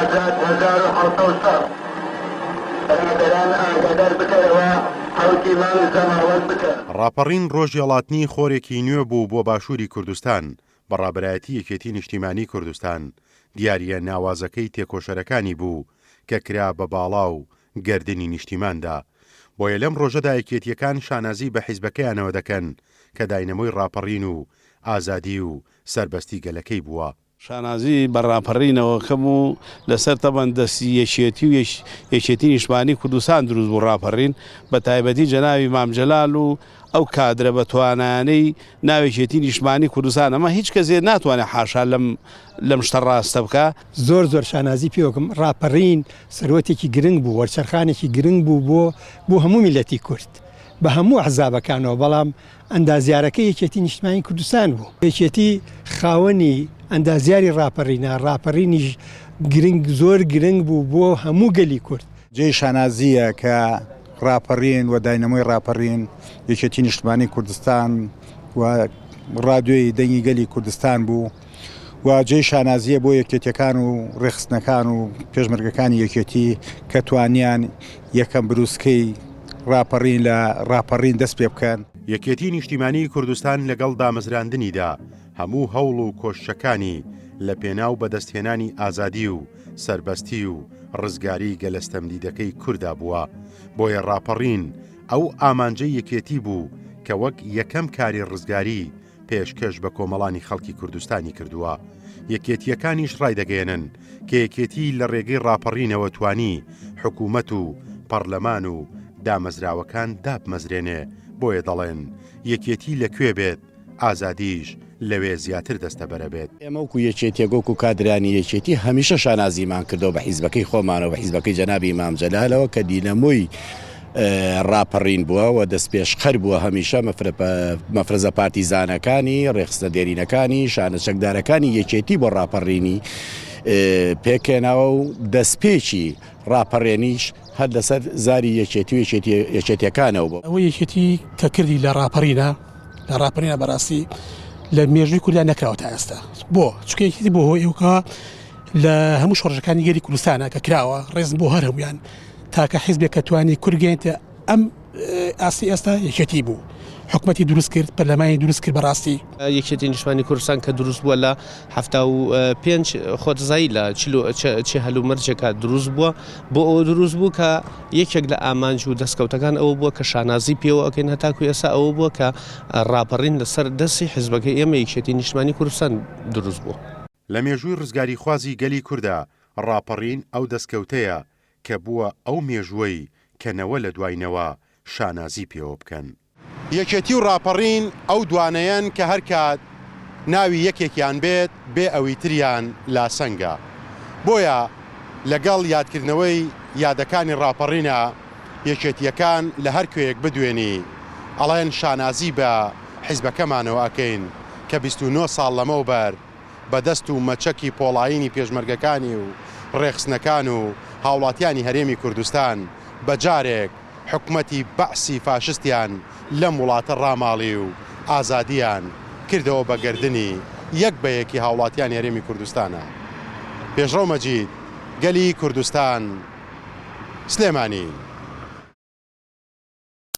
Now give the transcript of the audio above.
ئازاد 1760. برادەران ئاگادار بکەرەوە حەوتی مانگ زەماوەند بکەن. ڕاپەڕین ڕۆژی هەڵاتنی خۆرێکی نوێ بوو بۆ باشووری کوردستان، بە ڕابەرایەتی یەکێتی نیشتیمانی کوردستان، دیارییە ناوازەکەی تێکۆشەرەکانی بوو کە کرا بە باڵا و گەردنی نیشتیماندا. بۆیە لەم ڕۆژەدا یەکێتییەکان شانازی بە حیزبەکەیانەوە دەکەن کە داینەمۆی ڕاپەڕین و ئازادی و سەربەستی گەلەکەی بووە. شانازی بە ڕاپەڕینەوە کەم و لەسەر تەبەن دەستی یەکێتی و یەکێتی نیشتمانی کوردستان دروست بوو ڕاپەڕین بە تایبەتی جەنابی مام جەلال و ئەو کادرە بە توانایانەی ناو یەکێتی نیشتمانی کوردستان ئەمە هیچ کەسێ ناتوانێت حاشا لەم لەم شتە ڕاستە بکا. زۆر زۆر شانازی پێوەکەم ڕاپەڕین سەروەتێکی گرنگ بوو وەرچەرخانێکی گرنگ بوو بۆ بۆ هەموو میللەتی کورد بە هەموو ئەحزابەکانەوە بەڵام ئەندازیارەکەی یەکێتی نیشتمانی کوردستان بوو. یەکێتی خاوەنی ئەندازیاری ڕاپەڕینە، ڕاپەڕینیش گرنگ زۆر گرنگ بوو بۆ هەموو گەلی کورد. جێی شانازییە کە ڕاپەڕین و داینەمۆی ڕاپەڕین یەکێتی نیشتمانی کوردستان و ڕادیۆی دەنگی گەلی کوردستان بوو و جێی شانازییە بۆ یەکێتیەکان و ڕێکخستنەکان و پێشمەرگەکانی یەکێتی کە توانیان یەکەم بروسکەی ڕاپەڕین لە ڕاپەڕین دەست پێ بکەن. یەکێتی نیشتیمانیی کوردستان لەگەڵ دامەزراندنیدا هەموو هەوڵ و کۆششەکانی لە پێناو بەدەستهێنانی ئازادی و سەربەستی و ڕزگاریی گەلە ستەمدیدەکەی کوردا بووە، بۆیە ڕاپەڕین ئەو ئامانجەی یەکێتی بوو کە وەک یەکەم کاری ڕزگاری پێشکەش بە کۆمەڵانی خەڵکی کوردستانی کردووە. یەکێتییەکانیش ڕایدەگەیەنن کە یەکێتی لە ڕێگەی ڕاپەڕینەوە توانی حکوومەت و پەڕلەمان و دامەزراوەکان دابمەزرێنێ، بۆیە دەڵێن یەکێتی لە کوێ بێت ئازادیش لەوێ زیاتر دەستەبەرە بێت. ئێمە وەکو یەکێتیەک وەکو کادرانی یەکێتی هەمیشە شانازیمان کردەوە بە حیزبەکەی خۆمانەوە بە حیزبەکەی جەنابی مام جەلالەوە کە دینەمۆی ڕاپەڕین بووە و دەستپێشخەر بووە هەمیشە مەفرەزە پارتیزانەکانی، ڕێکخستنە دێرینەکانی، شانە چەکدارەکانی یەکێتی بۆ ڕاپەڕینی پێکهێناوە و دەستپێکی ڕاپەڕێنیش هەر لەسەر زاری یەکێتی و یەکێتیەکانەوە بوو. ئەوەی یەکێتی کە کردی لە ڕاپەڕینا، لە ڕاپەڕینا بەڕاستی لە مێژووی کورددا نەکراوە تا ئێستا. بۆ؟ چونکە یەکێتی بۆ هۆی ئەوکە لە هەموو شۆڕشەکانی گەلی کوردستانە کە کراوە، ڕێزم بۆ هەر هەموویان، تاکە حیزبێک کە توانی کورد گەیەنتە ئەم ئاستی ئێستا یەکێتی بوو حکومەتی دروست کرد پەرلەمانی دروست کرد بەڕاستی. یەکێتی نیشتمانی کوردستان کە دروست بووە لە 75 خۆتزایی لە چ هەلومەرجێکا دروست بووە بۆ ئەوە دروست بوو کە یەکێک لە ئامانج و دەستکەوتەکان ئەوە بووە کە شانازی پێوە ئەکەین هەتاکو ئێستا ئەوە بووە کە ڕاپەڕین لەسەر دەستی حیزبەکەی ئێمە یەکێتی نیشتمانی کوردستان دروست بووە. لە مێژووی ڕزگاریخوازی گەلی کوردا ڕاپەڕین ئەو دەستکەوتەیە کە بووە ئەو مێژووەی کە نەوە لە دوای نەوە شانازی پێوە بکەن. یەکێتی و ڕاپەڕین ئەو دوانەیەن کە هەر کات ناوی یەکێکیان بێت بێ ئەوی تریان لاسەنگە. بۆیە لەگەڵ یادکردنەوەی یادەکانی ڕاپەڕینە یەکێتییەکان لە هەر کوێیەک بدوێنی ئەڵێن شانازی بە حیزبەکەمانەوە ئەکەین کە 29 ساڵ لەمەوبەر بە دەست و مەچەکی پۆڵایینی پێشمەرگەکانی و ڕێخستنەکان و هاوڵاتیانی هەرێمی کوردستان بە جارێک حکومەتی بەعسی فاشستیان لەم وڵاتە ڕاماڵی و ئازادیان کردەوە بە گەردنی یەک بە یەکی هاوڵاتیانی هەرێمی کوردستانە. پێشڕەو مەجید، گەلی کوردستان، سلێمانی.